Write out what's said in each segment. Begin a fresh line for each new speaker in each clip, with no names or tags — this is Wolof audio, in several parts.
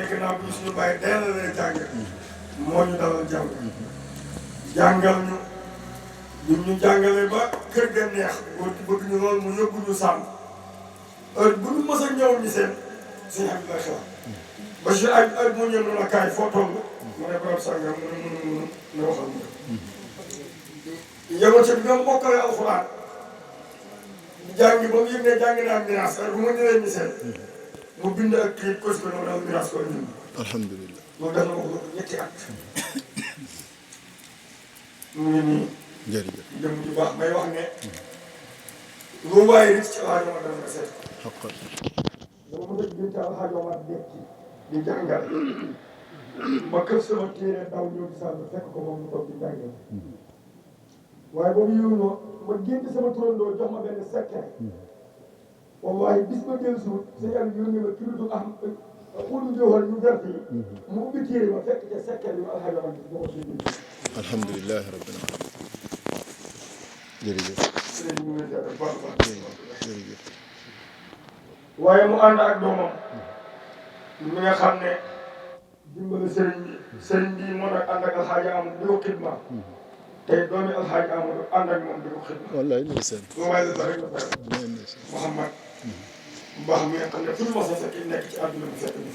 gannaaw bi suñu bàyyi deelalee jàng moo ñu dalal jàng jàngal ñu ñun ñu jàngale ba kër ga neex góor gi bëgg ñu lool mu yóbbu ñu sàmm heure bu ñu mës a ñëw ñu seen suñu xam la xew ba si ay heure mu ñëw la kaay foo toll mu ne barab sàngam mu ne na waxal mu yemoon ci bi nga mokkale alxuraan jàngi ba mu yëg ne jàng naa miraas heure bu ma ñëwee ñu seen mu bind ak kii kos ko noonu daal miraas ko ñun
alhamdulilah
loolu def na ko ñetti at mu ngi nii
jërëjëf
jëm ju baax may wax ne lu waaye rek ci alxaaji Omar dana nga seet
xaqal
dama mën a diggante alxaaji Omar dekki di jàngale ma këf sama téere daw ñëw di sàll fekk ko moom mu toog di jàngale waaye boobu yiwu ma ma génn sama turandoo jox ma benn secret wallahi bis ma dellu si sa yàlla yónnee ma kilitu am xudu joxal ñu vert yi mu ubbi téere ma fekk ca secret bi ma alxaaji Omar di ko suñu
alhamdulilah rabbil alamin jërëjëf
sëriñ bi mu ngi lay baax baax
jërëjëf
waaye mu ànd ak doomam mi nga xam ne dimbali sëriñ bi moo nag ànd ak alxaaji Amadou di ko xidma tey doomi alxaaji Amadou ànd ak moom di ko xidma
wallaay ndeysaan
lu waaye la rek la dara
wallaay ndeysaan
Mouhamad bu baax mi nga xam ne fu ñu mos a fekk nekk ci àdduna bi fekk ni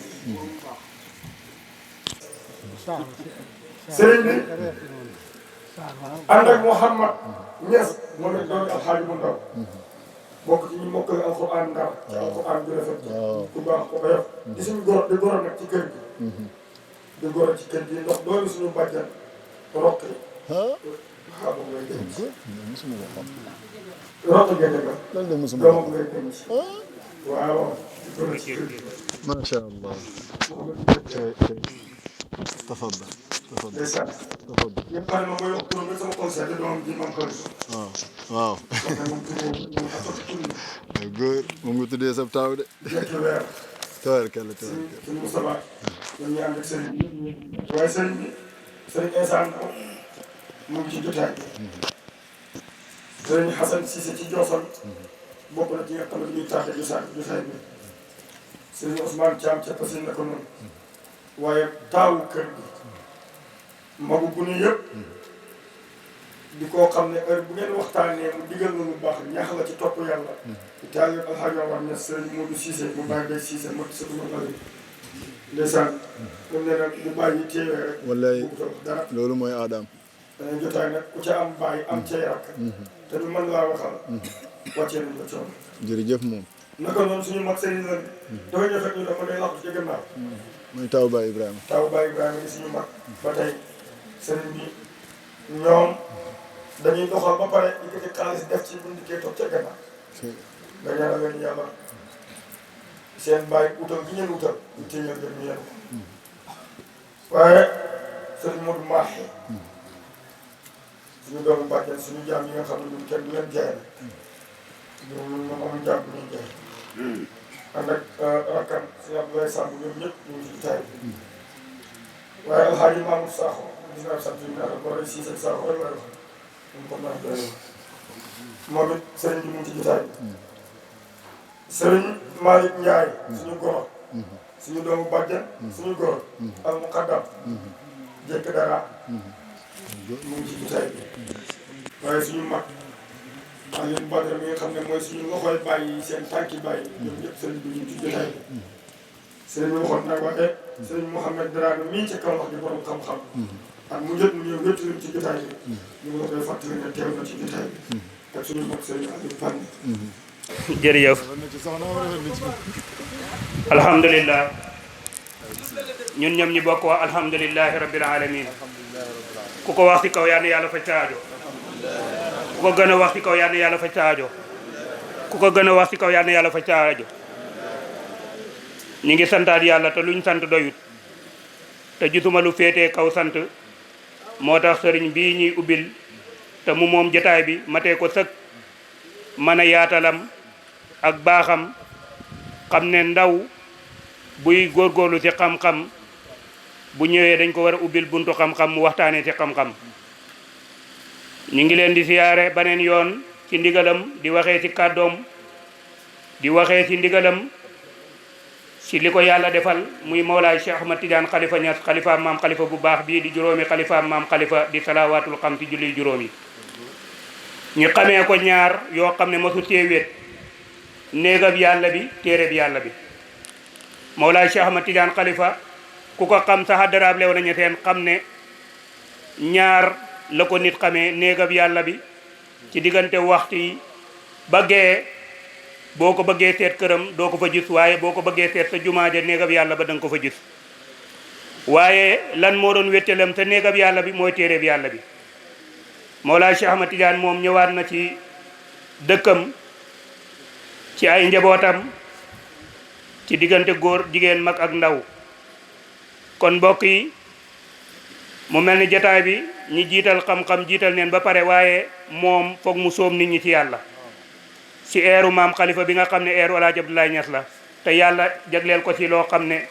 sëriñ bi ànd ak Mouhamad Niass moom it doomi alxaaji bu ndaw bokk ci ñu mokkale alxuraan ndar ci alxuraan ju rafet ku baax ko oyof di suñu goro di goro nag ci kër gi di goro ci kër gi ndax doomi suñu bàjjan roq yi waaw moom ngay denc
mosuma ko xam
roq gerte nga
lan la mosuma ko
doomam
xam
ngay denc waaw di goro ci kër gi
macha allah tafadal tafadal
ndeysaan
tafadal
ñëpp xam ne ma koy wax turam rek sama xol sedd doomam ji mam xol
waaw waaw
wax ne moom tudd moom xatot tudd
ay góor moom nga tuddee sab taaw de
ñetti weer
tabarkalla
suñu
tabarkalla
suñu Moustapha ñoom ñu ànd ak sëriñ bi waaye sëriñ bi sëriñ Insaan mu ngi ci jotaay bi sëriñ Xasan Cissé ci Jooson bokk na ci nga xam ne dañuy taaxe jotaay bi sëriñ Ousmane Thiam ca Passine na ko noonu waaye taawu kër gi magu gune yëpp di koo xam ne heure bu ngeen waxtaanee mu digal na lu baax ñaax la ci topp yàlla di taal yëpp alxaaji Omar Niass sëriñ Modou Cissé mu bàyyi day Cissé ma sëtu ma lali ndeysaan moom nee na bu bàyyi teewee rek
wallaay
bu ko wax dara
loolu mooy aadaam
danañ jotaay nag ku ca am bàyyi am cay rakk te ñu mën laa waxal wàccee nañ ko coono
jërëjëf moom
naka noonu suñu mag sëriñ la dafa ñëw fekk ñu dafa day làqu ci gannaaw
mooy taw Baay Ibrahima
taw Baye Ibrahima ngi suñu mag ba tey sëriñ bi ñoom dañuy doxal ba pare yëkkati xaalis def ci buñ dikkee toog ca gannaaw nga ñaanal leen yàlla seen bàyyi utal gi ngeen utal ñu téeméer leen ñu yenu ko waaye sëriñ Modou Mahi suñu doomu bàjjen suñu jaam yi nga xam ne ñun kenn du leen jaay ñun moom amuñ jaam bu ñuy jaay ànd ak rakkam si Abdoulaye Samb ñoom ñëpp ñu ngi ci taay bi waaye alxaaji Mamour Sakho gis naa sant yi naan boo rey Cissé Sakho rek lay wax moom comme naa doy moom it sëriñ bi mu ngi ci jotaay bi sëriñ Malick Ndiaye suñu goro suñu doomu bàjjen suñu goro al muqaddam jekk dara mu ngi ci jotaay bi waaye suñu mag Alioune Badara mi nga xam ne mooy suñu loxoy bàyyi seen tànki bàyyi ñoom ñëpp sëriñ bi ñu ci jotaay bi sëriñ bi waxoon nag waxe sëriñ Mouhamed Dramé mii ca kaw wax di borom xam-xam ak mu jot mu ñëw wéttulim ci jotaay bi ñu ngi la koy fàttali ne teew na ci jotaay bi ak suñu mag sëriñ Aliou Fane
jërëjëf alhamdulilah ñun ñoom ñi bokk wax alhamdulilahi rabbil alamin ku ko wax ci kaw yal na yàlla faj sa aajo ku ko gën a wax ci kaw yal na yàlla faj sa aajo ku ko gën a wax ci kaw yal na yàlla faj sa aajo ñu ngi santaat yàlla te luñ sant doyut te gisuma lu féetee kaw sant moo tax sëriñ bii ñuy ubbil te mu moom jotaay bi matee ko sëkk mën a yaatalam ak baaxam xam ne ndaw buy góorgóorlu ci xam-xam bu ñëwee dañ ko war a ubbil buntu xam-xam mu waxtaanee ci xam-xam ñu ngi leen di siyaare baneen yoon ci ndigalam di waxee ci kàddoom di waxee ci ndigalam ci li ko yàlla defal muy Mawlaay Cheikh Ahmad Tidiane Khalifa Niass xalifa maam xalifa bu baax bii di juróomi xalifa maam xalifa di salawaatul xam ci julli juróom yi ñu xamee ko ñaar yoo xam ne mosu téewéet néegab yàlla bi téereb yàlla bi Mawlaay Cheikh Ahmad Tidiane Khalifa ku ko xam sax daraab lew na ñeteen xam ne ñaar la ko nit xamee néegab yàlla bi ci diggante waxtu yi bëggee boo ko bëggee seet këram doo ko fa gis waaye boo ko bëggee seet sa jumaaja néegab yàlla ba da nga ko fa gis waaye lan moo doon wéttalam sa néegab yàlla bi mooy téereb yàlla bi Mawlaay Cheikh Ahmad Tidiane moom ñëwaat na ci dëkkam ci ay njabootam ci diggante góor jigéen mag ak ndaw kon mbokk yi mu mel ni jataay bi ñi jiital xam-xam jiital neen ba pare waaye moom foog mu sóom nit ñi ci yàlla ci eeru maam xalifa bi nga xam ne eeru Alaaji Abdoulaye Niass la te yàlla jagleel ko ci loo xam ne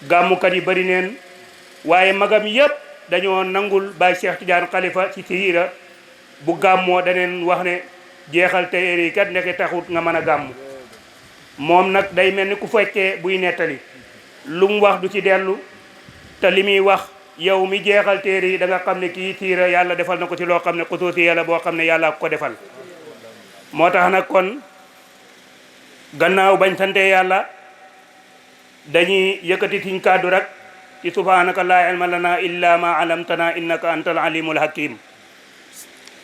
gàmmukat yi bari neen waaye magam yépp dañoo nangul Baay Cheikh Tidiane Khalifa ci siira bu gàmmoo daneen wax ne jeexal téere yi kat nekk taxut nga mën a gàmmu moom nag day mel ni ku fekkee buy nettali lu mu wax du ci dellu te li muy wax yow mi jeexal téere yi da nga xam ne kii siira yàlla defal na ko ci loo xam ne xusuusi yàlla boo xam ne yàlla ko defal moo tax nag kon gannaaw bañ sante yàlla dañuy yëkkati suñ kàddu rek ci subhanaka laa ilma lana illa ma alamtana innaka antal alimul hakim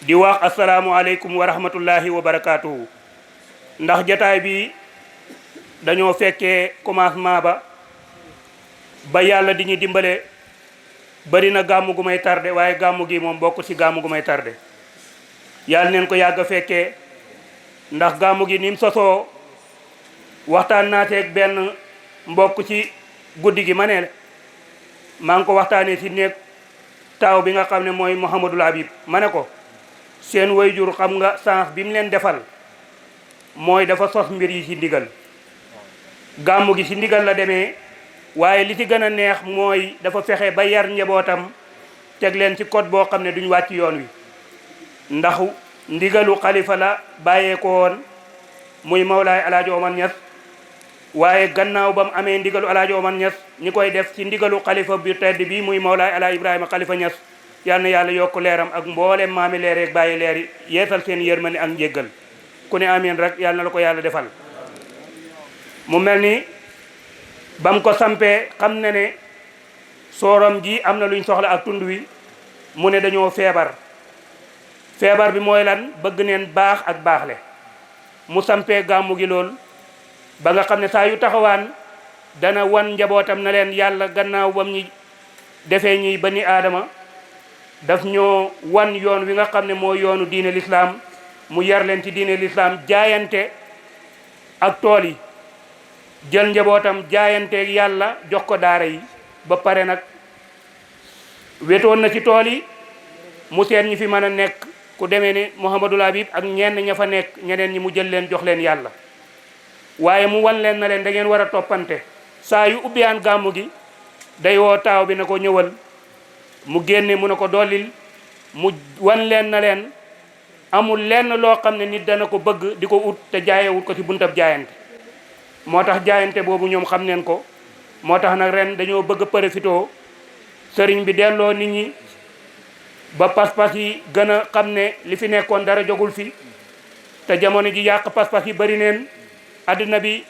di wax asalaamu aleykum wa rahmatullahi wa barakatuhu ndax jataay bi dañoo fekkee commencement ba yàlla di ñu dimbale bari na gàmmu gu may tardé waaye gàmmu gi moom bokk ci gàmmu gu may tardé yàlla neen ko yàgg a fekkee ndax gàmmu gi ni mu sosoo waxtaan naateeg benn mbokk ci guddi gi ma ne maa ngi ko waxtaanee ci néeg taaw bi nga xam ne mooy Mouhamadul Habib ma ne ko seen wayjur xam nga sens bi mu leen defal mooy dafa sos mbir yi ci ndigal gàmmu gi ci ndigal la demee waaye li ci gën a neex mooy dafa fexe ba yar njabootam teg leen ci code boo xam ne duñ wàcc yoon wi ndax ndigalu xalifa la bàyyee ko woon muy Mawlaay Alaaji Omar Niass waaye gannaaw ba mu amee ndigalu Alaaji Omar Niass ñi koy def ci ndigalu xalifa bi tedd bi muy Mawlaay Alaaji Ibrahima Khalifa Niass yal na yàlla yokk leeram ak mboolem maami leer yeeg bàyyi leer yi yeesal seen yërmande ak njéggal ku ne amiin rek yal na la ko yàlla defal mu mel ni bam ko sampee xam na ne soorom ji am na luñ soxla ak tund wi mu ne dañoo feebar bi mooy lan bëgg neen baax ak baaxle mu sampee gàmmu gi lool ba nga xam ne saa yu taxawaan dana wan njabootam na leen yàlla gannaaw bam ñi defee ñi bani aadama daf ñoo wan yoon wi nga xam ne mooy yoonu diine l'islam mu yar leen ci diine l'islam jaayante ak tool yi jël njabootam jaayanteeg yàlla jox ko daara yi ba pare nag wetoon na ci tool yi mu seen ñi fi mën a nekk ku demee ni Mouhamadul Habib ak ñenn ña fa nekk ñeneen ñi mu jël leen jox leen yàlla waaye mu wan leen na leen da ngeen war a toppante saa yu ubbiyaan gàmmu gi day woo taaw bi na ko ñëwal mu génne mu ne ko dollil mu wan leen na leen amul lenn loo xam ne nit dana ko bëgg di ko ut te jaayewut ko ci buntab jaayante moo tax jaayante boobu ñoom xam neen ko moo tax nag ren dañoo bëgg profitoo sëriñ bi delloo nit ñi ba pas-pas yi gën a xam ne li fi nekkoon dara jogul fi te jamono ji yàq pas-pas yi bari neen àddina bi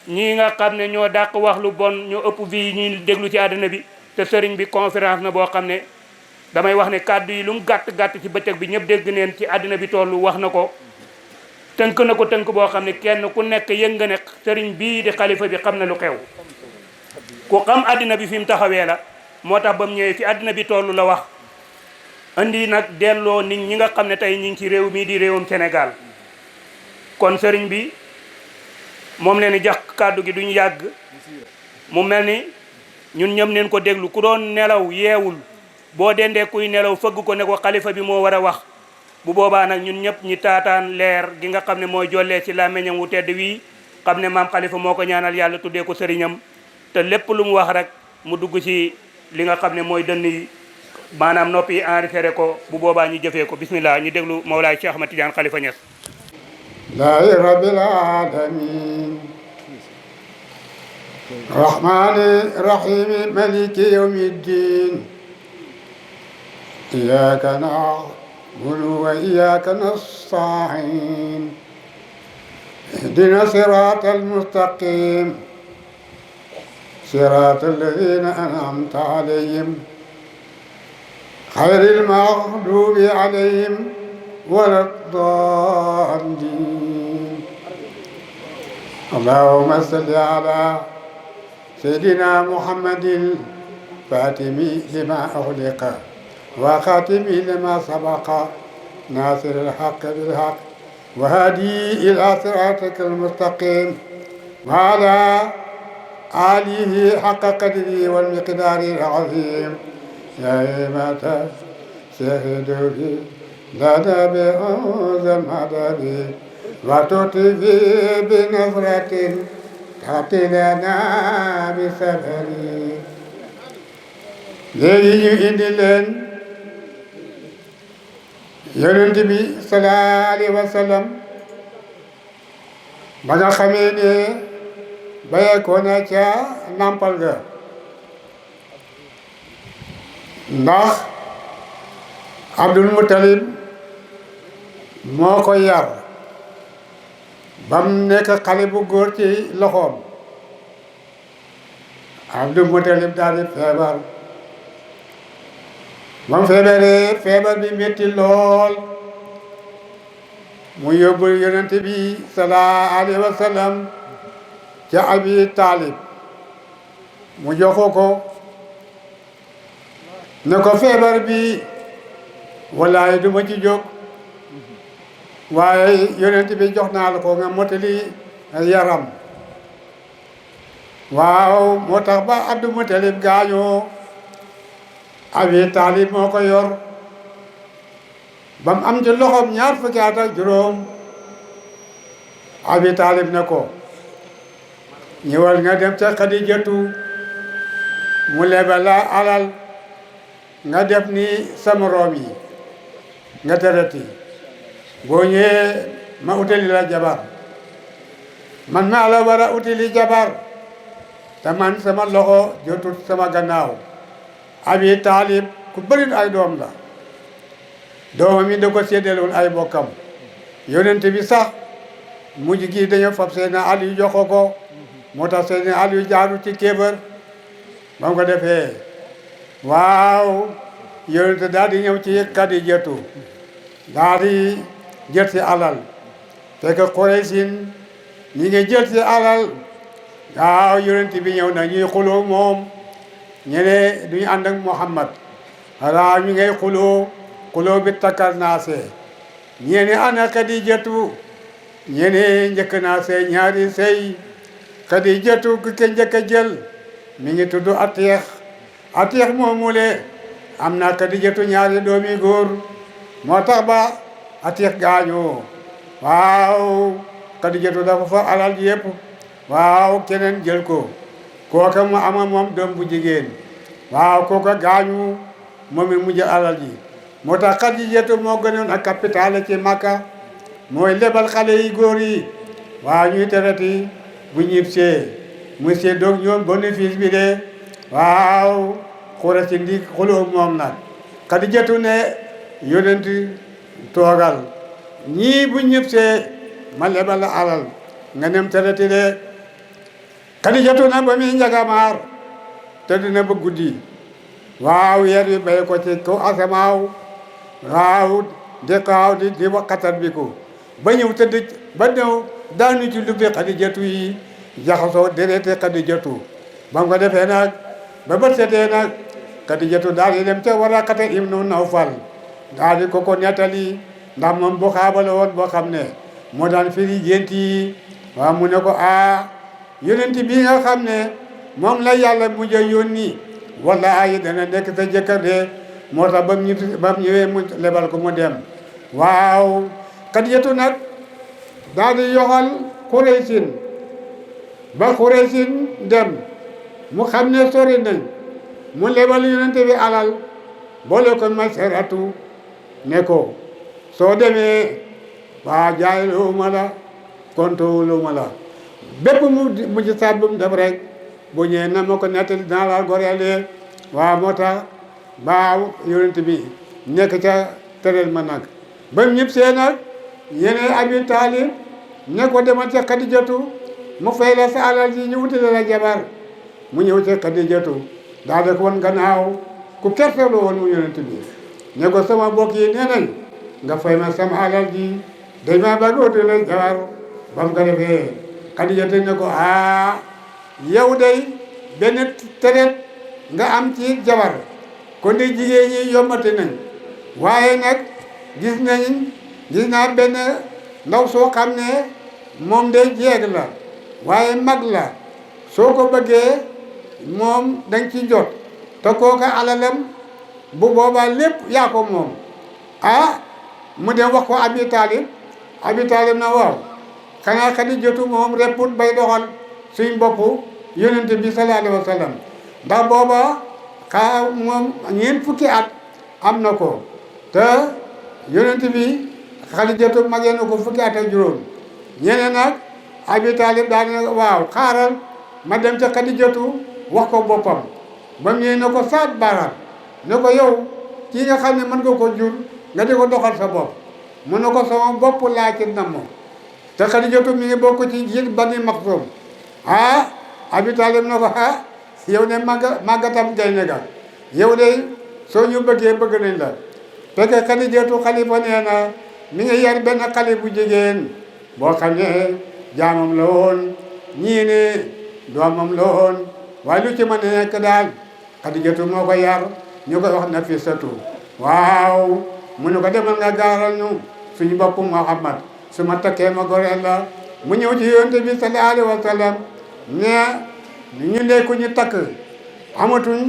ñii nga xam ne ñoo dàq wax lu bon ñoo ëpp vie ñuy déglu ci àddina bi te sëriñ bi conférence na boo xam ne damay wax ne kàddu yi lu mu gàtt ci bëccëg bi ñëpp dégg neen ci àddina bi tollu wax na ko tënk na ko tënk boo xam ne kenn ku nekk yëng nga ne sëriñ bii di xalifa bi xam na lu xew ku xam àddina bi fi mu taxawee la moo tax ba mu ñëwee fi àddina bi tollu la wax andi nag delloo nit ñi nga xam ne tey ñi ngi ci réew mii di réewum Sénégal kon sëriñ bi moom leen di jax kàddu gi duñu yàgg mu mel ni ñun ñëm neen ko déglu ku doon nelaw yeewul boo dendee kuy nelaw fëgg ko ne ko xalifa bi moo war a wax bu boobaa nag ñun ñëpp ñi taataan leer gi nga xam ne mooy jollee ci làmmiñam wu tedd wii xam ne maam xalifa moo ko ñaanal yàlla tuddee ko sëriñam te lépp lu mu wax rek mu dugg ci li nga xam ne mooy dënn yi maanaam noppi yi enregistré ko bu boobaa ñu jëfee ko bismillah ñu déglu Mawlaay Cheikh Ahmad Tidiane Khalifa Niass
laahi rabbil alamin الرحمن الرحيم مالك يوم الدين إياك نعبد وإياك نستعين اهدنا الصراط المستقيم صراط الذين أنعمت عليهم غير المغضوب عليهم ولا الضالين اللهم صل على سيدنا محمد الفاتم لما أغلق وخاتم لما سبق ناصر الحق بالحق وهادي إلى صراطك المستقيم وعلى آله حق قدره والمقدار العظيم يا إمة شهدوا لنا بهذا المدد وتطفي بنظرة تعطي لنا بسفري léegi ñu indi leen yonent bi sallallahu alayhi wa sallam ba nga xamee ne bayeekoo na ca nampal ga ndax Abdul Muttalib moo ko yar bam nekk xale bu góor ci loxoom Abdul Muttalib daal di feebar bam feebaree feebar bi métti lool mu yóbbu yonent bi sallallahu alayhi wa sallam ca Abi Taalib mu joxo ko ne ko feebar bi wallaay du ma ci jóg waaye yonent bi jox naa la ko nga motali yaram waaw moo tax ba Abdul Muttalib gaañoo Abi Taalib moo ko yor ba mu am ci loxoom ñaar fukki at ak juróom Abi Taalib ne ko ñëwal nga dem ca Xadijatu mu lebal la alal nga def ni sa moroom yi nga tereti boo ñëwee ma utali la jabar man maa la war a utali jabar te man sama loxo jotut sama gannaaw Abi Taalib ku bëri ay doom la doomam yi da ko séddaloon ay bokkam yonent bi sax mujj gi dañoo fab Seydina Aliyu jox ko moo tax Seydina Aliyu jaaru ci kéefër ba mu ko defee waaw yonent daal di ñëw ci Xadijatu daal di jël si alal fekk Quraysin ñi ngi jël si alal waaw yonent bi ñëw na ñuy xuloo moom ñene duñu ànd ak Muhammad wala ñu ngay xuloo bi takkar naase ñene ana Xadijatu ñene njëkk naa sey ñaari sey Xadijatu ku ke njëkk a jël mi ngi tudd Atiix moomule am na Xadijatu ñaari doomi góor moo tax ba Atiix gaañoo waaw Xadijatu dafa fa alal ji yëpp waaw keneen jël ko kooka mu ama moom doom bu jigéen waaw kooka gaañu moom it mu jël alal ji moo tax Xadijatu moo gënoon ak capital ci Makka mooy lebal xale yi góor yi waaw ñuy tereti bu ñib see mu see doog ñoom bénéfice bi de waaw xura si ndi xuloo moom nag Xadijatu ne yonent toogal ñii bu ñib see ma lebal la alal nga nem tereti de Xadijatu nag ba muy njagamaar te dina ba guddi waaw yer yu bay ko ci kaw asamaaw waaw di xaaw di waxatat bi ko ba ñëw tëdd ba ñëw daanu ci lubbi Xadijatu yi jaxasoo derete Xadijatu ba mu ko defee nag ba bët setee nag Xadijatu daal di dem ca Waraqata ibnu Nawfal daal di ko nettali ndax moom bu xaabala woon boo xam ne moo daan firi gént yi waaw mu ne ko yonent bi nga xam ne moom la yàlla mujj a yónni wallaahi dana nekk sa jëkkër de moo tax ba mu ñëwee mu lebal ko mu dem waaw Xadijatu nag daal di yoxal Quraysin ba Quraysin dem mu xam ne sori nañ mu lebal yonent bi alal boole ko Masaratu ne ko soo demee waa jaayluuma la kontuwuluma la bépp mu mujj saat bu mu def rek bu ñëwee na ma ko nettali dinaa la goreelee waaw moo tax baaw yonent bi nekk ca tëral ma nag ba ñëpp see nag yeneen Abi Taalib ne ko demal ca Xadijatu mu fay la sa alal ji ñu wutale la jabar mu ñëw ca Xadijatu daal di ko woon gannaaw ku kertelu woon mu yonent bi ne ko sama mbokk yi nee nañ nga fay ma sama alal ji dañ maa bëgg wutale jabar ba mu ko defee Xadijatu ne ko yow day benn teret nga am ci jabar kon de jigéen ñi yombati nañ waaye nag gis naa benn ndaw soo xam ne moom de jeeg la waaye mag la soo ko bëggee moom danga ci jot te kooka alalam bu boobaa lépp yaa ko moom mu dem wax ko Abi Taalib na waaw xanaa Xadijatu moom repput bay doxal suñ bopp yonent bi sallallahu alayhi wa sallam ndax booba moom ñeent fukki at am na ko te yonent bi Xadijatu magee na ko fukki at ak juróom ñeneen nag Abi Taalib daal ne waaw xaaral ma dem ca Xadijatu wax ko boppam ba mu ñëwee ne ko saat baaraam ne ko yow kii nga xam ne mën nga ko jur nga di ko doxal sa bopp mu ne ko sama bopp laa ci namm te Xadijatu mi ngi bokk ci jiit Bani Maxsum Abi Taalib ne ko yow ne màggatam gaynde ga yow de soo ñu bëggee bëgg nañ la fekk Xadijatu xalifa nee na mi ngi yar benn xale bu jigéen boo xam ne jaamam la woon ñii ne doomam la woon waaye lu ci mën a nekk daal Xadijatu moo ko yar ñu koy wax Nafisatu waaw mu ne ko demal nga gaaral ñu suñu bopp Muhammad su ma takkee ma goreel la mu ñëw ci yonent bi sallallahu alayhi wa sallam ne ñu nekku ñu takk amatuñ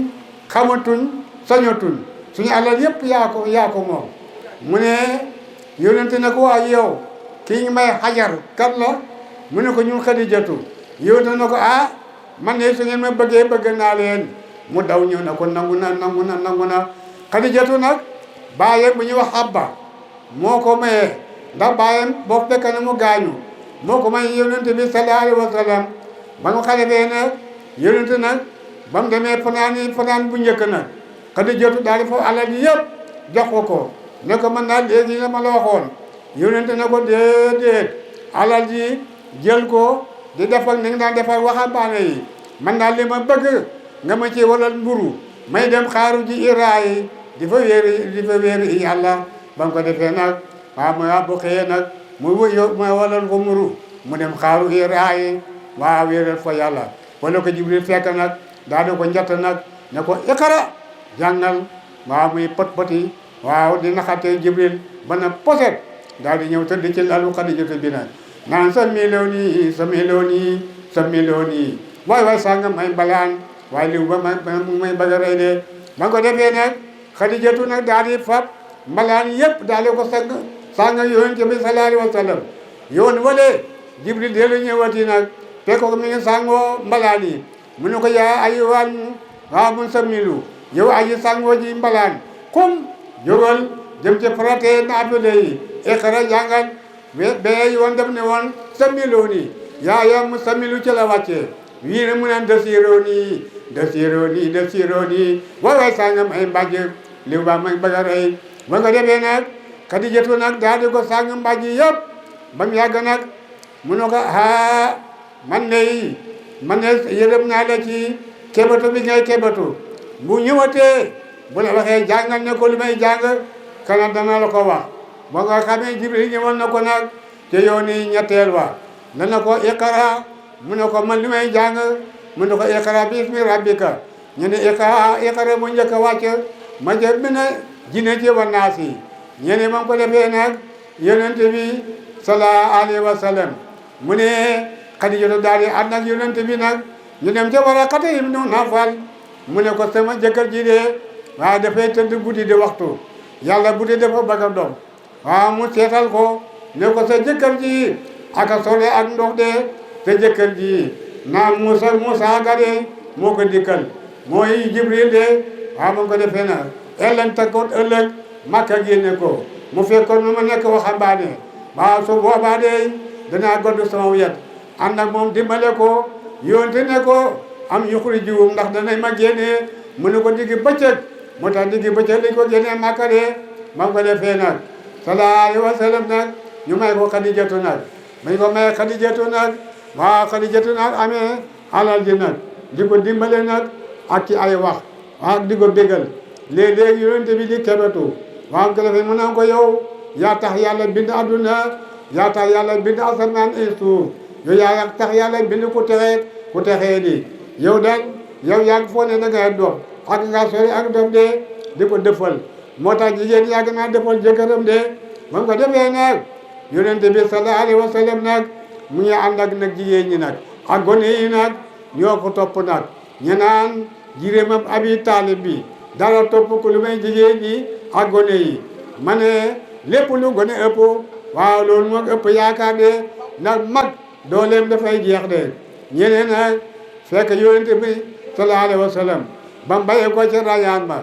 xamatuñ sañatuñ suñu alal yëpp yaa ko moom mu ne yonent ne ko waa yow kii ngi may xajar kat la mu ne ko ñun Xadijatu yonent ne ko man ne su ngeen ma bëggee bëgg naa leen mu daw ñëw na ko nangu na Xadijatu nag baayam bu ñuy wax Abba moo ko mayee ndax baayam boo fekk na mu gaañu moo ko may yonent bi sallallahu alayhi wa sallam ba mu xale bee nag yonent nag ba mu demee fanaan bu njëkk nag Xadijatu daal di foofu alal ji yëpp jox ko ne ko man daal léegi la ma la waxoon yonent ne ko déedéet alal ji jël ko di defal ni nga daan defal waxambaane yi man daal li ma bëgg nga ma ci walal mburu may dem xaaru ji Iraa yi di fa wéeri yàlla ba mu ko defee nag waaw bu xëyee nag mu walal ko mburu mu dem xaaru Iraa yi waaw wéeral fa yàlla wala ko Jibril fekk nag daal di ko njatt nag ne ko iqra jàngal waaw muy pot-poti waaw di naxatee Jibril ba na poset daal di ñëw tëdd ci lalu Xadijatu bi nag naan sa million yi waay sangam ay balaan waaye liw ba may bëgg a rey de ba nga ko defee nag Xadijatu nag daal di fab mbalaan yëpp daal di ko sanga yonent bi sallallahu alayhi wa sallam yoon wale Jibril deelu ñëwati nag fekk ko mi ngi sangoo mbalaan yi mu ne ko yaa ayyuhan mun sa milu yow aji sangoo ji mbalaan comme jógal jëm ci farate naafile yi iqra jàngal bee yoon def ne woon sa milu nii yaa mu sa milu ci la wàccee wii ne mu naan desiroo nii waay sangam ay mbàjj liw ba may bëgg a rey ba nga defee nag Xadijatu nag daal di ko sang mbàjj yëpp ba mu yàgg nag mu ne ko man ne yërëm naa la ci kebatu bi ngay kebatu bu ñëwatee bu la waxee jàngal ne ko li may jàng kana dana la ko wax ba nga xamee Jibril ñëwal na ko nag te yooni ñetteel wa dana ko iqra mu ne ko man li may jàng mu ne ko iqra bismi rabbika ñu ne iqra mu njëkk a wàcc ma jë mina jinne ci wa naas yi ñene ma ko defee nag yonent bi sallallahu alayhi wa sallam mu ne Xadijatu daal di ànd ak yonent bi nag ñu dem ca Waraqata ibnu Nawfal mu ne ko sama jëkkër ji de waaw dafay tëdd guddi de waxtu yàlla bu dee dafa bëgg a doom waaw mu seetal ko ne ko sa jëkkër ji aka sole ak ndox de sa jëkkër ji naam Muusa gade moo ko dikkal mooy Jibril de waaw mu ko defee na ellen takkoon ëllëg Makka génne ko mu fekkoon nu ma nekk waxambaane waaw su boobaa de danaa godd sama wet ànd ak moom dimbale ko yonte ne ko am yuxrijuhum ndax danañ ma génnee mu ne ko diggi bëccëg moo tax diggi bëccëg lañ ko génnee Makka de ma ko defee nag sallallahu alayhi wa sallam nag ñu may ko Xadijatu nag bañ ko may Xadijatu nag waaw Xadijatu nag amee alal ji nag di ko dimbale nag ak ci ay wax ak di ko bégal léeg-léeg yonente bi di kebetu waaw ko defee mu naan ko yow yaa tax yàlla bind adduna yaa tax yàlla bind asamaan et suuf yow yaa tax yàlla bind ku texee di yow daal yow yaa ngi foo ne da ngay dox ak nga sori ak doom de di ko dëfal moo tax jigéen yàgg naa dëfal jëkkëram de moom ko defee nag yonente bi sallallahu alayhi wa sallam nag mu ngi ànd ak nag jigéen ñi nag ak gone yi nag ñoo ko topp nag ñu naan jiréemam Abi Taalib bi dara topp ko lu may jigéen ñi ak gone yi ma ne lépp lu gone ëpp waaw loolu moo ëpp yaakaar de ndax mag dooleem dafay jeex de ñeneen nag fekk yonente bi sallallahu alayhi wa sallam ba mu bàyyee ko ca rayaan ba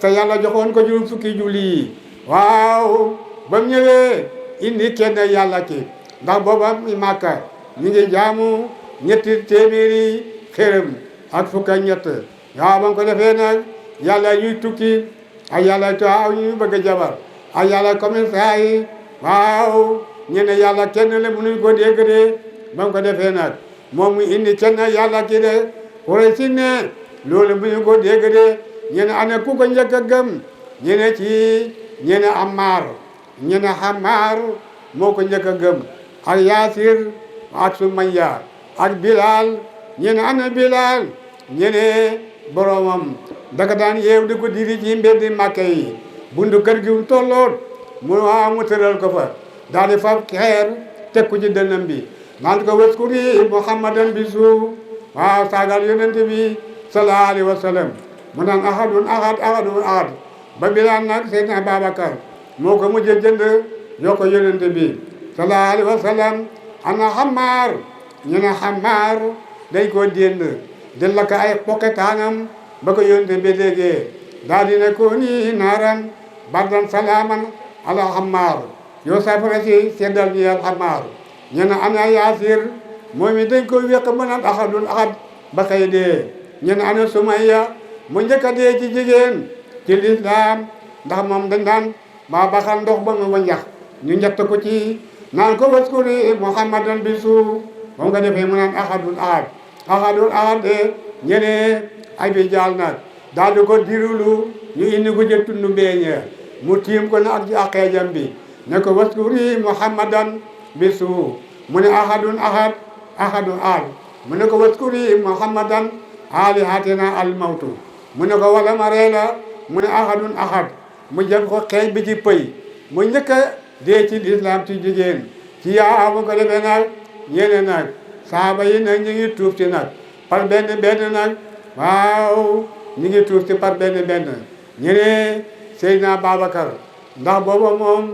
te yàlla joxoon ko juróom fukki julli yi waaw ba mu ñëwee indi kenn yàlla ki ndax booba mi Màkka ñu ngi jaamu ñetti téeméeri xërëm ak fukk ak ñett waaw ba mu ko defee nag yàlla ñuy tukki ak yàlla taaw ñuy bëgg jabar ak yàlla commerçant yi waaw ñu ne yàlla kenn la mënuñ ko dégg de ba mu ko defee nag moom mu indi kenn yàlla ki de wala si ne loolu mënuñ ko dégg de ñu ne ana ku ko njëkk a gëm ñu ne ci ñu ne Ammaar ñu ne Ammaar moo ko njëkk a gëm ak Yaasir ak Sumayya ak Bilal ñu ne ana Bilal ñu ne boromam daga daan yeew di ko diri ci mbeddi Màkka yi bundu kër gi mu tolloot mu mu tëral ko fa daal di fab xeer teg ko ci dënnam bi naan ko waskuri Muhammadan bi suuf waaw saagal yonent bi sallallahu alayhi wa sallam mu naan ahadun ahad ba Bilal nag Seydina Babacar moo ko mujjee jënd yoo ko yonent bi sallallahu alayhi wa sallam ana Ammaar ñu ne Ammaar dañ koo dénd di lakk ay poqetaanam ba ko yonent bi déggee daal di ne ko nii naaran bardan salaaman ala Ammaar yow safara si seddal ñeel Ammaar ñu ne ana Yaasir moom it dañ ko wéq ba naan ahadun ahad ba xëy dee ñu ne ana Sumayya mu njëkk a dee ci jigéen ci lislaam ndax moom dañ daan ba baxal ndox ba mu wañax ñu njett ko ci naan ko waskuri Muhammadan bi suuf moom nga defee mu naan ahadun ahad de ñene ay bi jaal nag daal di ko dirulu ñu indi ko jë tundu mbeeñe mu tiim ko na ak ci aqeejam bi ne ko waskuri Muhammadan bi suuf mu ne ahadun ahad mu ne ko waskuri Muhammadan alihatina al mawtu mu ne ko wala ma reela mu ne ahadun ahad mu jëm ko xeej bi ci pëy mu njëkk a dee ci lislaam ci jigéen ci yaa mu ko defee nag ñene nag saaba yi nag ñu ngi tuub ci nag par benn nag waaw ñu ngi tuub ci par benn ñene Seydina Babacar ndax booba moom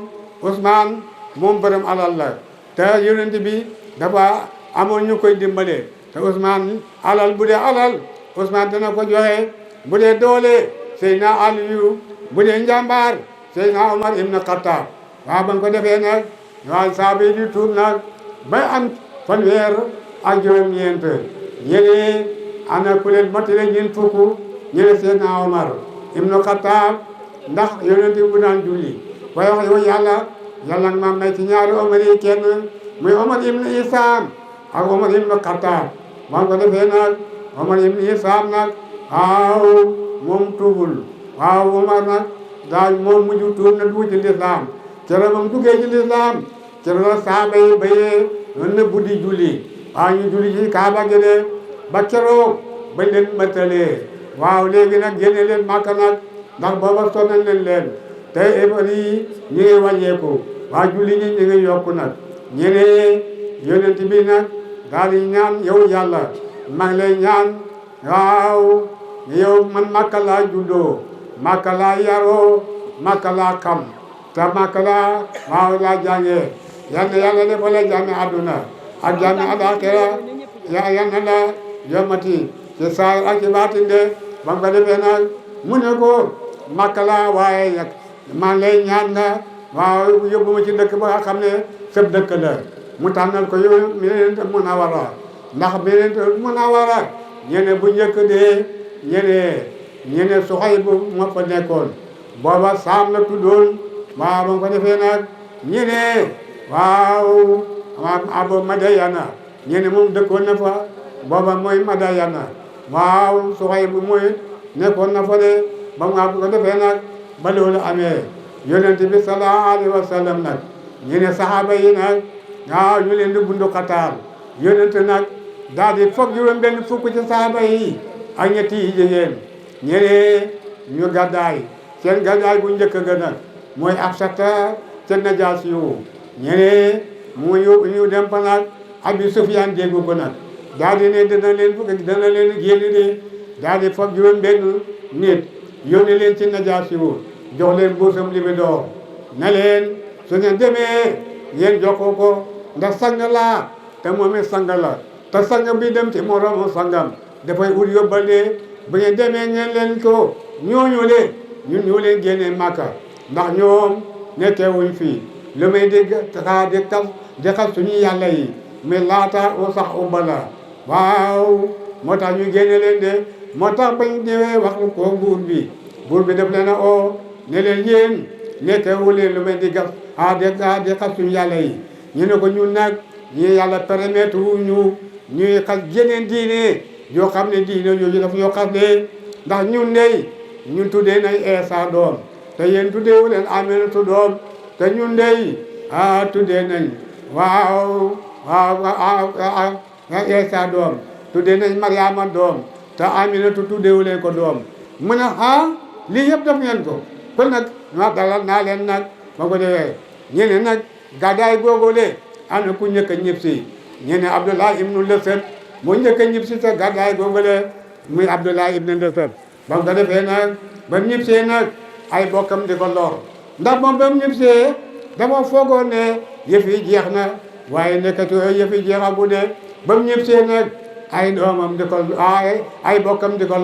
Ousmane moom borom alal la te yonent bi dafa amoon ñu koy dimbale te Ousmane alal bu dee alal Ousmane dana ko joxe bu dee doole Seydina Aliyu bu dee njàmbaar Seydina Omar ibn Khattab waaw ba nga ko defee nag waaw saaba yi di tuub nag ba am fanweer ak juróom-ñeent ñene ana ku leen motale ñeent fukk ñene Seydina Omar ibn Khattab ndax yonent bu daan julli waaye wax yow yàlla nga ma may ci ñaari Omar yi kenn muy Omar ibn Isaam ak Omar ibn Khattab ba nga ko defee nag Omar ibn Isaam nag waaw moom tuubul waaw Omar nag daal moom mujj tuub na dugg ci lislaam keroog moom duggee ci lislaam keroog la saaba yi bayee mën na buddi julli waaw ñu julli ci Kaaba gi de ba keroog bañ leen mëttalee waaw léegi nag génne leen Màkka nag ndax booba sonal leen te éfar yi ñu ngi wàññeeku waaw julli ñi ñu ngi yokku nag ñeneen yonent bi nag daal di ñaan yow yàlla maa ngi lay ñaan waaw yow man Màkka laa juddoo Màkka laa yaroo Màkka laa xam te Màkka laa waaw laa jàngee yal na yàlla defal la jàmmi àdduna ak jàmmi àllaaxira yal na la yommati ci saayir ak ci baatin de ba mu ko defee nag mu ne ko Màkka laa waaye nag maa ngi lay ñaan nga waaw yóbbu ma ci dëkk ba nga xam ne sëb dëkk la mu tànnal ko yow Madinatu Munawwara ndax Madinatu Munawwara ñene bu njëkk de ñene Suhayb moo fa nekkoon booba Saam la tuddoon waaw ba nga ko defee nag ñene waaw Abu Madayana ñene moom dëkkoon na fa booba mooy Madayana waaw Suhayb mooy nekkoon na fa de ba nga ko defee nag ba loolu amee yonent bi sallallahu alayhi wa sallam nag ñene saxaaba yi nag waaw ñu leen di bundu xataal yonent nag daal di foog juróom benn fukk ci saxaaba yi ak ñetti yi jigéen ñeneen ñu gàddaay seen gàddaay bu njëkk ga nag mooy Absata ca Najaasi yu ñeneen ñu dem fa nag Abi Sufyaan dégg ko nag daal di ne dana leen génn de daal di foog juróom benn nit yónni leen ci Najaasi yu jox leen buusam Libidoor ne leen su ngeen demee ngeen jokkoo ko ndax sang laa te moom it sang la te sang bi dem ci moromu sangam dafay ut yóbbale bu ngeen demee ngeen leen ko ñooñu le ñun ñoo leen génnee Màkka ndax ñoom nekkewuñ fii lu may di taxaa di xas suñu yàlla yi mais laata u sax ubala waaw moo tax ñu génne leen de moo tax bañ ñëwee wax ko buur bi def leen a oo ne leen yéen nekkewu leen lu may di gas di xas suñu yàlla yi ñu ne ko ñun nag ñi yàlla permettre ñu ñuy xas jeneen diine yoo xam ne diine yooyu daf ñoo xas de ndax ñun dey ñun tuddee nañ Eesa doom te yéen tuddeewu leen Aminatu doom te ñun dey tuddee nañ waaw Eesa doom tuddee nañ Mariama doom te Aminatu tuddeewu leen ko doom mu ne lii yëpp def ngeen ko kon nag ma dalal naa leen nag ba ko defee ñene nag gàddaay googule am na ku njëkk a ñib si ñene Abdullah ibnu Lasad moo njëkk a ñib si te gàddaay googule muy Abdullah ibnu Lasad ba ko defee nag ba mu ñibsee nag ay bokkam di ko lor ndax moom ba mu ñibsee dafa foogoon ne yëf yi jeex na waaye nekkatu yëf yi jeexagu de ba mu ñibsee nag ay doomam di ko ay bokkam di ko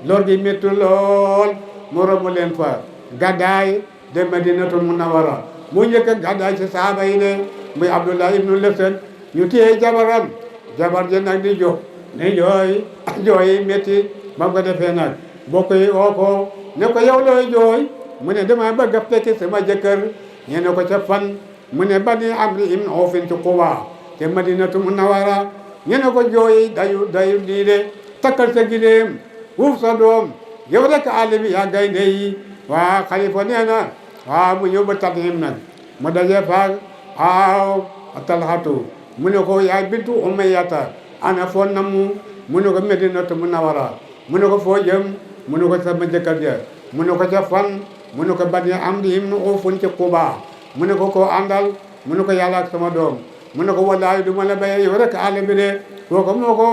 lor gi métti lool mu romb leen fa gàddaay dem Madinatul Munawwara mu njëkk a gàddaay ci saaba yi ne muy Abdullah ibnu Lasad ñu téye jabar ji nag di jox ne jooy métti ba ko defee nag bokk yi woo ko ne ko yow looy jooy mu ne dama bëgg a fekki sama jëkkër ñu ne ko ca fan mu ne Bani Amri ibn Awfin ci Quba te Madinatul Munawwara ñu ne ko jooy dayu lii de takkal sa gileem wuuf sa doom yow rek àll bi yaa gaynde yi waa xalifa nee na waaw mu ñëw ba Tan'im nag mu daje faak Talhatu mu ne ko yaay bintu Umayyata ana foo namu mu ne ko Madinatu Munawwara mu ne ko foo jëm mu ne ko sama jëkkër ja mu ne ko ca fan mu ne ko Bani Amri ibn Awfin ci Quba mu ne ko koo àndal mu ne ko yàlla ak sama doom mu ne ko wallaahi du ma la béyee yow rek àll bi de kooku moo ko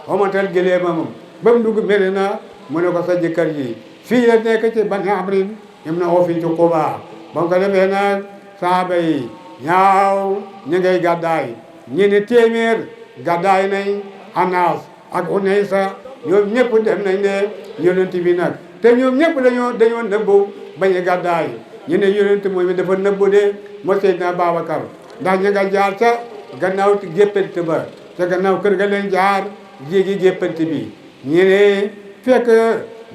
xomatal gëléemam ba mu dugg Medina mu ne ko sa jëkkër ji fii la nekk ci Bani Amri ibn Awfin ci Quba ba nga ko defee nag saaba yi ñaaw ñu ngay gàddaay ñi ne téeméer gàddaay nañ Anas ak Unaysa ñoom ñëpp dem nañ de yonent bi nag te ñoom ñëpp dañoo nëbbu bañ a gàddaay ñu ne yonent mooy dafa nëbbu de moo Seydina Babacar ndax ñu nga jaar ca gannaaw géppante ba ca gannaaw kër ga leen jaar jéegi géppante bi ñu ne fekk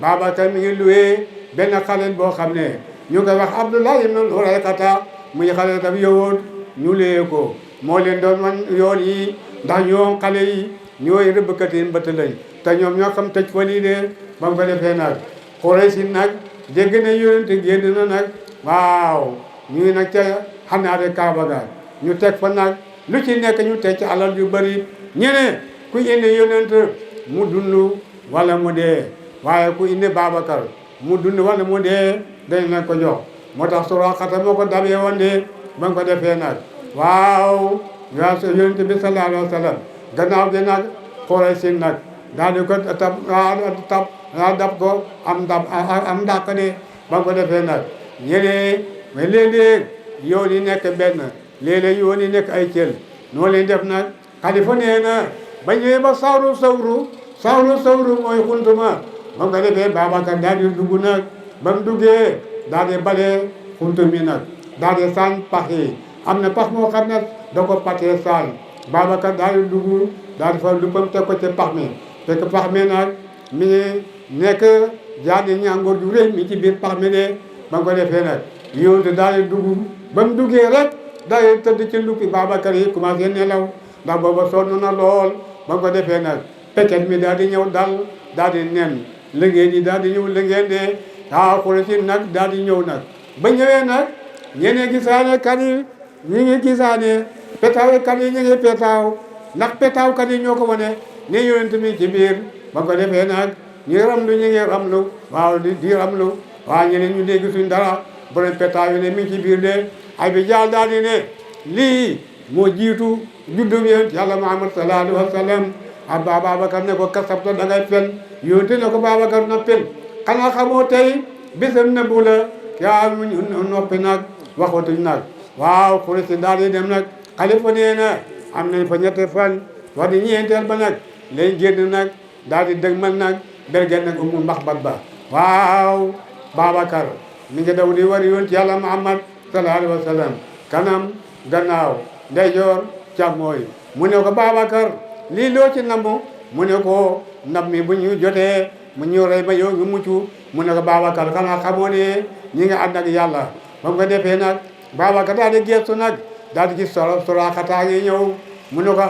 Babacar mi ngi luwee benn xale boo xam ne ñu nga wax Abdullah ibn Uraykata muy xale tam yowoon ñu lee ko moo leen doon man yoon yi ndax ñoom xale yi ñooy rëbbkat yi mbëtt lañ te ñoom ñoo xam tëj fa lii de ba mu ko defee nag Quraysh nag dégg na yonent génn na nag waaw ñuy nag ca xanaare Kaaba ga ñu teg fa nag lu ci nekk ñu teg ci alal yu bëri ñene ku indi yonent mu dund wala mu dee waaye ku indi Babacar mu dund wala mu dee dañ leen ko jox moo tax Suraaxata moo ko dabee woon de ba nga ko defee nag waaw yonent bi sallallahu alayhi wa sallam gannaaw gi nag Quraysh nag daal di ko dab ko am ndàq de ba nga ko defee nag ñeneen mais léeg-léeg yoon yi nekk benn léeg-léeg yoon yi nekk ay cël noo leen def nag xalifa nee na ba ñëwee ba sawru mooy xuntuma ba nga defee Babacar daal di dugg nag ba mu duggee daal di bale xuntu mi nag daal di saañ pax yi am na pax moo xam ne da ko patee saañ Babacar daal di dugg daal di fa luppam teg ko ci pax mi fekk pax mi nag mi ngi nekk jaani ñàngoor ju rëy mi ci biir pax mi de ba nga ko defee nag yonent daal di dugg ba mu duggee rek daal di tëdd ci luppi Babacar yi commencé nelaw ndax booba sonn na lool ba nga ko defee nag peket mi daal di ñëw daal di nen lëngeen yi daal di ñëw lëngeen de Xuraysin nag daal di ñëw nag ba ñëwee nag ñeneen gisaane kat yi ñi ngi gisaane petaaw kat yi ñu ngi petaaw ndax petaaw kat yi ñoo ko wane ne yonent mi ci biir ba ko defee nag ñu ramlu ñu ngi ramlu waaw di ramlu waaw ñeneen ñu dégg suñ dara borom petaaw yi ne mi ngi ci biir de ay bi jaal daal di ne lii moo jiitu juddu yonent yàlla Muhammad sallallahu alayhi wa sallam abba Babacar ne ko kasabta da ngay fen yonent ne ko Babacar na fen xanaa xamoo tey bésam nëbbu la yaa noppi nag waxatuñ nag waaw Xuraysin daal di dem nag xalifa nee na am nañ fa ñetti fan wax di ñeenteel ba nag lañ génn nag daal di dëgmal nag bergen nag Ummu Maxbat ba waaw Babacar mi ngi daw di war yonent yàlla Muhammad sallallahu alayhi wa sallam kanam gannaaw ndeyjoor càmmooy mu ne ko Babacar lii loo ci nambu mu ne ko ndam mi bu ñu jotee mu ñu rey ba yow ñu mucc mu ne ko Babacar xanaa xamoo ne ñi nga ànd ak yàlla ba nga defee nag Babacar daal di gestu nag daal di gis Suraaxata ngi ñëw mu ne ko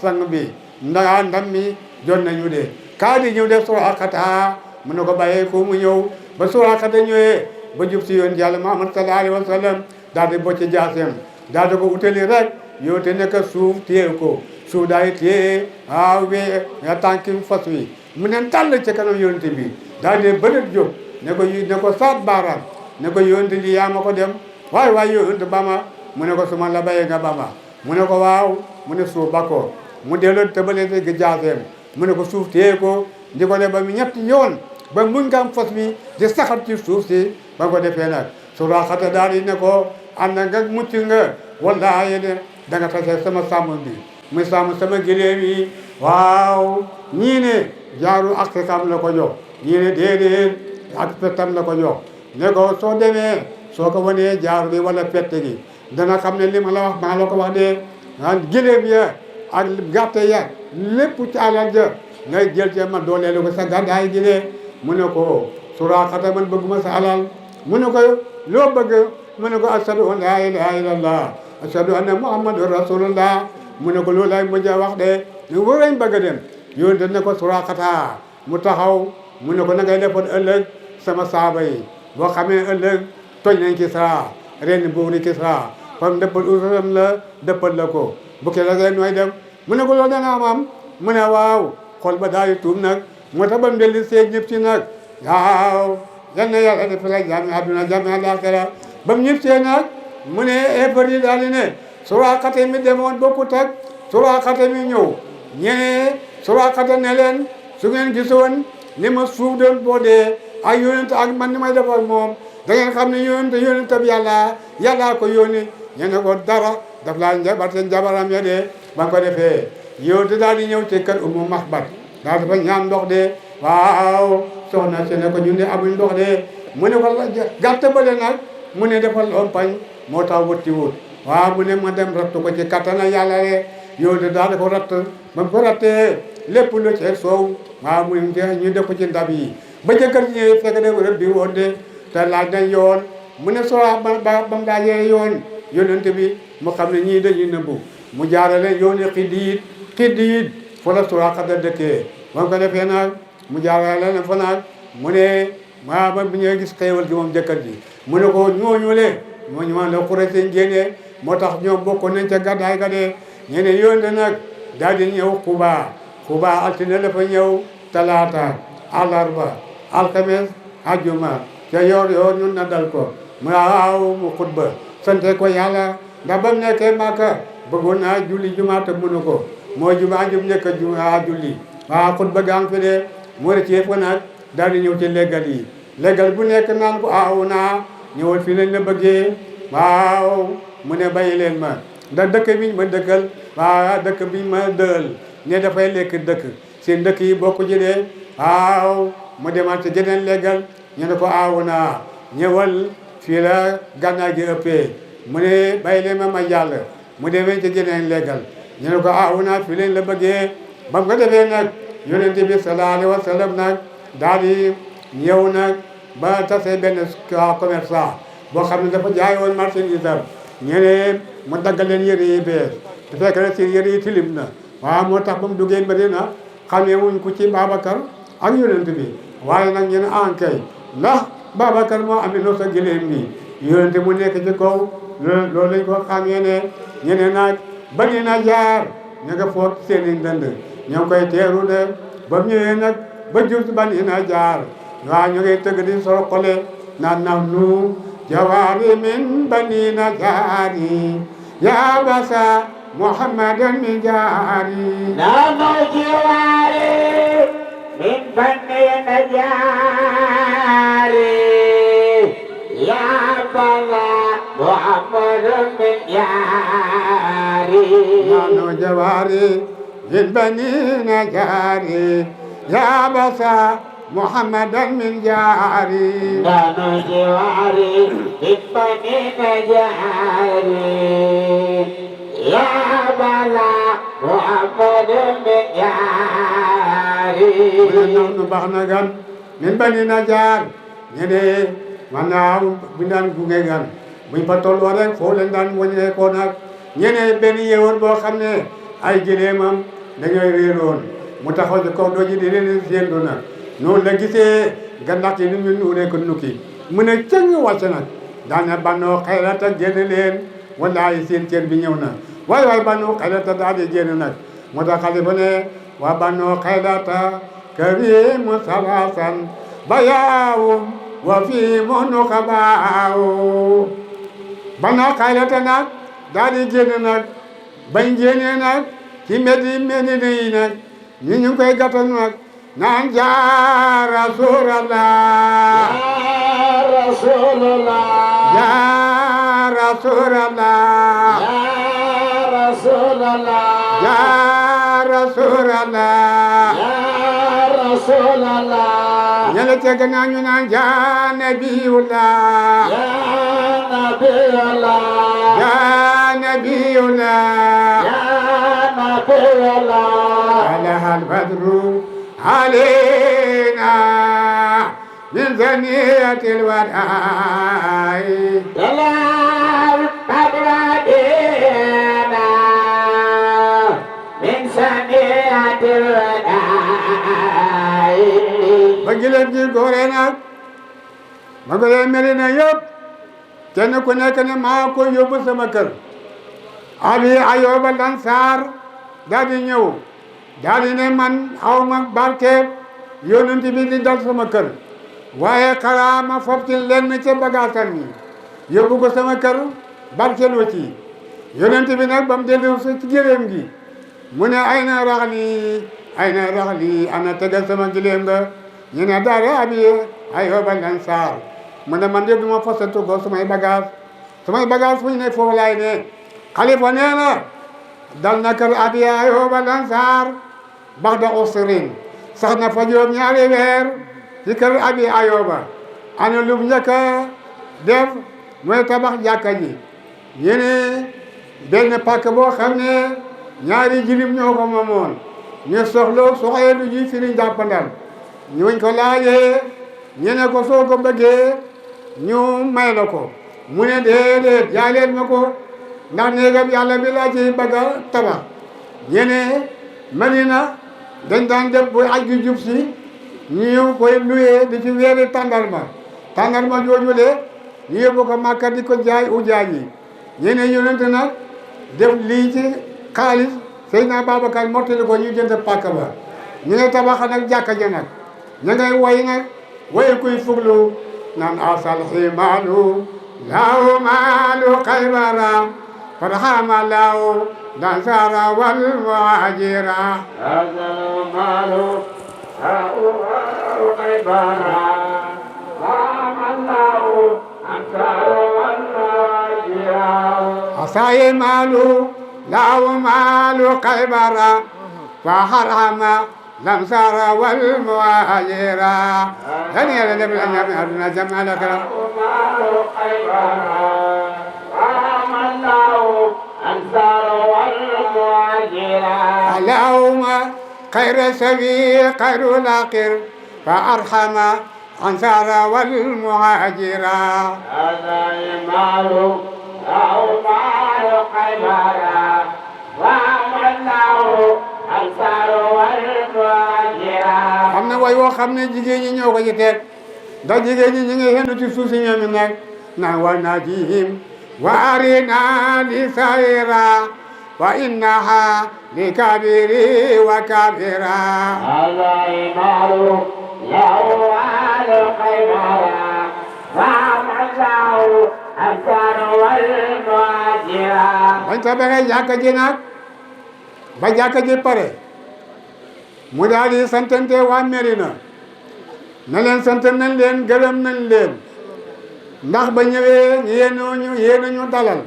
sang bi ndam mi jot nañu de kaa di ñëw def Suraaxata mu ne ko bàyyee ko mu ñëw ba Suraaxata ñëwee ba jub si yoon yàlla Muhammad sallallahu alayhi wa sallam daal di bocc jaaseem daal di ko utali rek yow te nekk suuf téye ko suuf daal di téye nga tànki fas wi mu ne tàll ci kanam yonent bi daal di bëreet jóg ne ko saat baaraam ne ko yonent li yaa ma ko dem waay yonent ba ma mu ne ko suma la bayee nga ba ma mu ne ko waaw mu ne suuf ba ko mu delloo tëbale gi jaaseem mu ne ko suuf téye ko di ko def ba mu ñetti yoon ba mun nga am fas mi di saxat ci suuf si ba ko defee nag Suraaxata daal di ne ko am na nga mucc nga wallaahi de da nga tase sama sàmm bi muy sàmm sama gileem yi waaw ñii ne jaaru ak xam la ko jox ñii ne déedéet ak pettam la ko jox ne ko soo demee soo ko wanee jaaru bi wala pette gi dana xam ne li ma la wax maa la ko wax de gileem ya ak gàtte ya lépp ci alal ja ngay jël ci ma dooleelu ko sa gàddaay gi de mu ne ko Suraaxata man bëgguma sa alal mu ne ko loo bëgg mu ne ko ashadu an laa ilaaha illallah ashadu anna muhammadur rasulullah mu ne ko loolu lay mujj a wax de ñu war lañ bëgg a dem yonent ne ko Suraaxata mu taxaw mu ne ko na ngay defoon ëllëg sama saaba yi boo xamee ëllëg toj nañ Kisra ren buuri Kisra comme dëppal usuram la dëppal la ko bu ke la nooy def mu ne ko loolu dana am mu ne waaw xol ba daal di tuub nag moo tax ba mu delli seeg ñëpp si nag waaw yal na yàlla def la jàmm àdduna jàmm àllaaxira ba mu ñëpp see nag mu ne effort yi daal di ne Suraaxata mi demoon bokkut ak Suraaxata mi ñëw ñene Suraaxata ne leen su ngeen gisoon ni ma suuf doon boo dee ak yonent ak man ni may def ak moom da ngeen xam ne yonent bi yàllaa ko yónni ñene ko dara daf laa njabar seen jabaram ya de ba nga ko defee yow te daal di ñëw ci kër Ummu Maxbat daal dafa ñaan ndox de waaw soxna si ne ko ñun de amuñ ndox de mu ne ko gàtt ba de nag mu ne defal lompañ moo tax wutti wut waaw mu ne ma dem ratt ko ci kattana yàlla de yow de daal di ko ratt ba ko rattee lépp lu ci soow waaw mu ñu def ko ci ndab yi ba jëkkër ji ñëwee fekk def rëb bi woon de te laaj nañ yoon mu ne soo ba mu laajee yoon yonent bi mu xam ne ñii dañuy nëbbu mu jaarale yooni Xiddiit fa la Suraaxata dëkkee ba ko defee nag mu jaarale na fa nag mu ne maa ba bu ñëwee gis xéewal gi moom jëkkër ji mu ne ko ñooñu ma la Xuraysin génnee moo tax ñoom bokkoon nañ ca gàddaay ga de ñeneen yoonte nag daal di ñëw Quba altine la fa ñëw talaata àllarba alxames ajjuma ca yoor ñu naddal ko waaw mu xutba sante ko yàlla ndax ba mu nekkee Màkka bëggoon naa julli jumaa te mënu ko mooy jumaa jum njëkk a julli waaw xutba gaa ngi fi de mu rëccee fa nag daal di ñëw ci leggal yi leggal bu nekk naan ko aaw naa ñëwal fii lañ la bëggee waaw mu ne bàyyi leen ma ndax dëkk bi ma dëkkal waaw dëkk bi ma dël ne dafay lekk dëkk seen dëkk yi bokku ji de waaw mu demaat ci geneen leggal ñu ne ko aaw naa ñëwal fii la gànnaar gi ëppee mu ne bàyyi leen ma jàll mu demee ci geneen leggal ñu ne ko aaw naa fii leen la bëggee ba mu ko defee nag yonent bi sallallahu alayhi wa sallam nag daal di ñëw nag ba tase benn commerçant boo xam ne dafa jaay woon marchandise am ñeneen mu daggal leen yëre yi bees te fekk na seen yëre yi tilim na waaw moo tax ba mu duggee Madina xamee wuñ ko ci Babacar ak yonent bi waaye nag ñu ne ankay ndax Babacar moo amee no sa gëléem bi yonent mu nekk ci kaw loolu lañ ko xamee ne ñeneen nag Bani Najjaar ña nga foot seen i ndënd ñoo ngi koy teeru de ba mu ñëwee nag ba jub Bani Najjaar waaw ñu ngi tëgg di soo xole naan naw nu jawaari min Bani Najjaar ya basa Muhammadan min jaari
nanu jawaari min Bani Najjaar ya basa Muhammadan min jaari
nanu jawaari min Bani Najjaar ya basa محمدا من جاري
نانو جواري بني نجاري يا بلا محمد من جاري
نحن بحنا من بني نجار ñene manaaw bu daan gunge gan buñ fa tolloo rek foofu leen daan wàññee ko nag ñene benn yeewoon boo xam ne ay gëléemam dañooy réeroon mu taxaw ci kaw doo ji di leen séentu nag noonu la gisee gànnax yi ni ñu nuuree ko nukki mu ne cëng wàcc nag daana Banu Xayrata génn leen wallaahi seen cër bi ñëw na waay Banu Xayrata daal di génn nag moo tax xalifa ne waa Banu Xayrata karimu salasan bayaawum wa fii mu nu xabaaw Banu Xayrata nag daal di génn nag bañ génnee nag ci Medina yi nag ñu ngi koy gàttal nag naan yaa Rasulallah
يا رسول الله
yaa Rasulallah
يا رسول الله
yaa Rasulallah
يا رسول الله
ñele ca gannaaw ñu naan yaa Nabiyullah
يا نبي الله
yaa Nabiyullah
يا نبي الله
alaha albadru علينا من ثنية الوداع
دلال أبرادنا من سنية الوداع
ba gileem gi góore nag ma ko leen meli na yëpp kenn ku nekk ne maa ko yóbbu sama kër Abi Ayyuba Lansaar daal di ñëw daal di ne man xaw ma barke yonent bi di dal sama kër waaye xaraa ma fob ci lenn ca bagaasam yi yóbbu ko sama kër barkeloo ci yonent bi nag ba mu dellu ci gileem gi mu ne ay na raxli ana tegal sama gileem nga ñu ne daara Abi Ayyuba Lansaar mu ne man de du ma fasatu ko samay bagage fu ñu ne foofu laay ne xalifa nee na dal na kër Abi Ayyuba Lansaar baxda usrin sax na fa juróom ñaari weer ci kër Abi Ayyuba ana lu mu njëkk a def mooy tabax jàkka ji yéene benn pàkk boo xam ne ñaari jilim ñoo ko moomoon ñu soxee lu ji firiñ jàppandal ñuñ ko laajee ñu ne ko soo ko bëggee ñu may la ko mu ne déedéet jaay leen ma ko ndax néegam yàlla bi laa ci bëgg a tabax ñene Madina dañ daan def bu aj gi jub si ñu koy luyee di ci weeri tàndarma jooju de ñu yóbbu ko Makka di ko jaay ujaaj yi ñene yonent nag def lii ci xaalis Seydina Babacar mottali ko ñu jënd pàkk ba ñu ne tabax nag jàkka ja nag ña ngay woy nag woy kuy fuglu naan asal ximaalu laaw maalu xaybara farxama laaw dansara wal muhajira
أزل ماله هؤلاء خيبرا قام الله أنكر والناجرا
asaye maalu laaw maalu xaybara farxama dansara wal muhajira yan yàlla def la ñam aduna jam alakara
ماله خيبرا قام الله أنكر والمهاجرا
اللهم خير سبيل خير الآخر فأرحم أنصار والمهاجرا
هذا المال أو مال خيبرا وعمله أنصار والمهاجرا
am na way woo xam ne jigéen ñi ñoo ko ci teg ndax jigéen ñi ñu ngi yendu ci suuf si ñoom it nag naan wa najihim wa arina li sayra wa innaha li kabiri wa kabira
هذا المال له مال خيبرا وعمله أنصار والمهاجرا
bañ tabaxee jàkka ji nag ba jàkka ji pare mu daal di santante waa Medina na leen sant nañ leen gërëm nañ leen ndax ba ñëwee yéen ñu dalal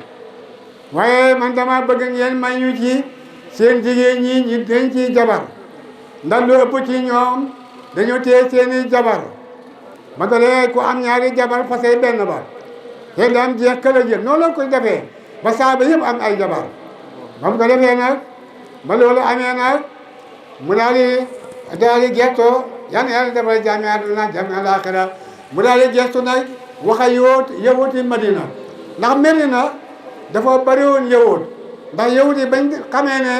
waaye man dama bëgg ngeen may ñu ci seen jigéen ñi ñi dañ ci jabar ndax lu ëpp ci ñoom dañoo téye seeni jabar ba dalee ku am ñaari jabar fase benn ba te daan jeex kala jël noonu la ko defee ba saaba yëpp am ay jabar ba mu ko defee nag ba loolu amee nag mu daal di gestoo yan yàlla defal jaami àdduna jaami àllaaxira mu daal di gestu nag waxa yawuti Madina ndax Medina dafa bari woon yawut ndax yawut yi bañ xamee ne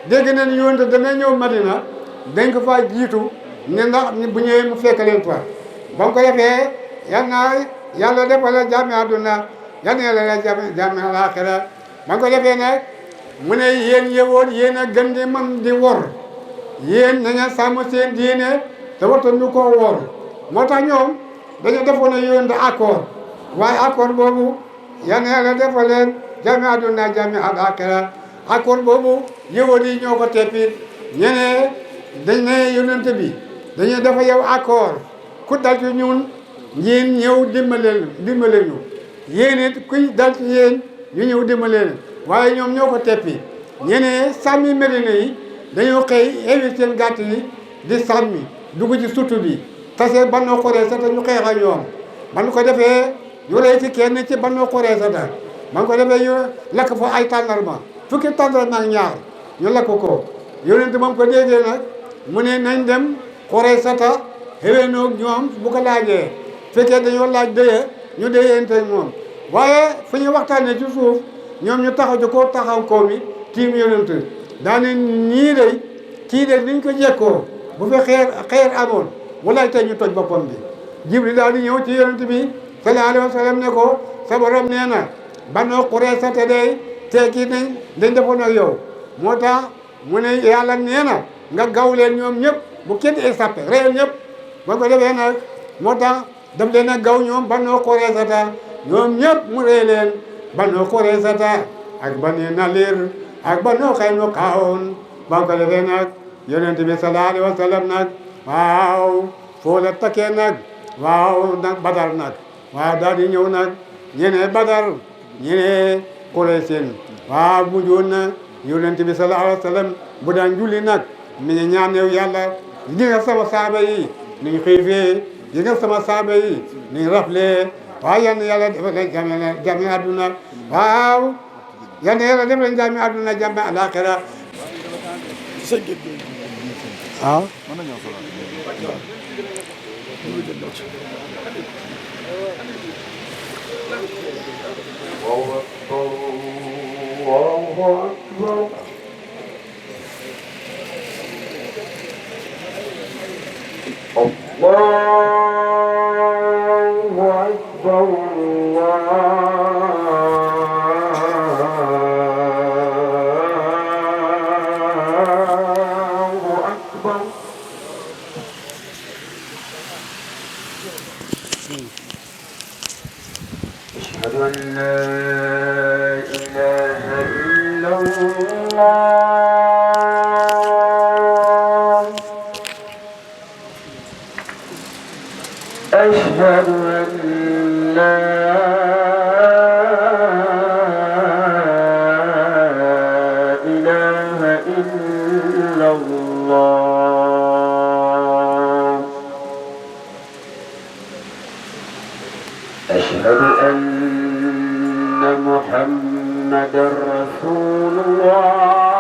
dégg nañ yonent dana ñëw Madina dañ ko fa jiitu ne ndax bu ñëwee mu fekk leen fa ba mu ko defee yàlla defal la jaami àdduna yan yàlla la jaami àllaaxira ba mu ko defee nag mu ne yéen yawut yéen a gën di man di wor yéen na ngeen sàmm seen diine te wattandu koo wor moo tax ñoom dañu defoon yonent accord waaye accord boobu yan yàlla defal leen jami àdduna jami àllaaxira accord boobu yawut yi ñoo ko teppi ñeneen dañ ne yonent bi dañuy dafa yow accord ku dal ci ñun ngeen ñëw dimbale ñu yéen it kuy dal ci yéen ñu ñëw dimbale leen waaye ñoom ñoo ko teppi ñeneen sàmmi Medina yi dañoo xëy invité seen gàtt yi di sàmmi dugg ci sutu bi tase Banu Qurayza te ñu xeex ak ñoom ban ko defee ñu rey ci kenn ci Banu Qurayza ta ban ko defee ñu lakk fa ay tàndarma fukki tàndarma ak ñaar ñu lakk ko yonent moom ko déggee nag mu ne nañ dem Qurayza ta xéwénoo ñoom bu ko laajee fekkee dañoo laaj dëye ñu déyeente moom waaye fu ñu waxtaanee ci suuf ñoom ñu taxaw ci kaw taxaw kaw mi tiim yonent daane ñii de kii de niñ ko jekkoo bu fi xeer amoon walaay tey ñu toj boppam bi Jibril daal di ñëw ci yonent bi sallallahu alayhi wa sallam ne ko sa borom nee na Banu Qurayza te day kii nañ dañ defoon ak yow moo tax mu ne yàlla nee na nga gaw leen ñoom ñëpp bu kenn échappé réel ñëpp ba ko defee nag moo tax daf leen a gaw ñoom Banu Qurayza ñoom ñëpp mu rey leen Banu Qurayza ak Bani Nalir ak Banu Qaynuqa ba ko defee nag yonent bi sallallahu alayhi wa sallam nag waaw foo la takkee nag waaw nag Badar nag waaw daal di ñëw nag ñeneen Badar ñeneen Quraysin waaw mujjoon na yonent bi sallallahu alayhi wa sallam bu daan julli nag mi ngi ñaan yow yàlla gi nga sama saaba yi niñ xiifee gi nga sama saaba yi niñ raflee waaw yal na yàlla defal leen jàmm àdduna waaw yal na yàlla defal leen jàmm àdduna jàmm àllaaxira waaw
أشهد أن لا إله إلا الله أشهد أن لا إله إلا الله أشهد أن محمد رسول الله